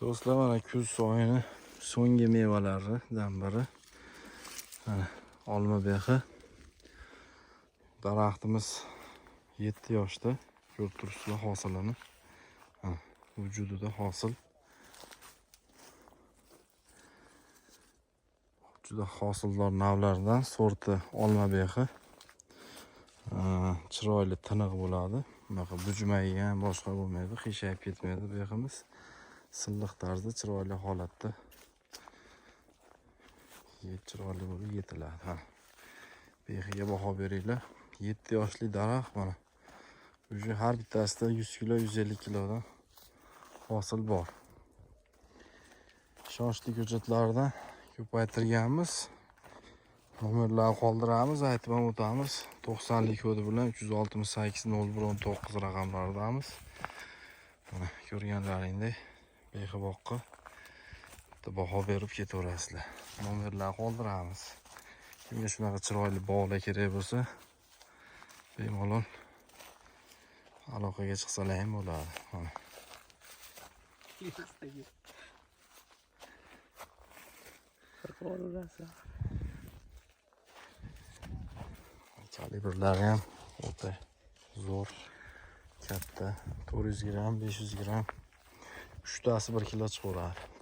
Do'stlar, mana kuz oyini so'nggi mevalaridan biri. Mana olma bexi. Daraxtimiz 7 yoshda. Ko'rib turibsizlar hosilini. Mana vujudida hosil. Juda hosildor navlardan sorti olma bexi. Chiroyli tiniq bo'ladi. Bunaqa bujmaygan, boshqa bo'lmaydi, qiyshayib ketmaydi beximiz. Silliq tarzda chiroyli holatda chiroyli bo'lib yetiladi. Ha. Bexiga baho beringlar. 7 yoshli daraxt mana. Уже har bittasida 100 kilo, 150 kilodan hosil bor. Ishonchli ko'chatlardan ko'paytirganmiz. Nomerlarni qoldiramiz, aytib ham o'tamiz. 90lik kodi bilan 368 01 19 raqamlaridamiz. Mana ko'rganlaringdek bexi boqqa bitta baho berib ketaverasizlar. Nomerlarni qoldiramiz. Kimga shunaqa chiroyli bog'lar kerak bo'lsa, bemalol aloqaga chiqsalar ham bo'ladi. Mana. Qirqib. Kalibrlari ham o'ta zo'r, katta, 400 gramm, 500 gramm, uchtasi 1 kilo chiqaveradi.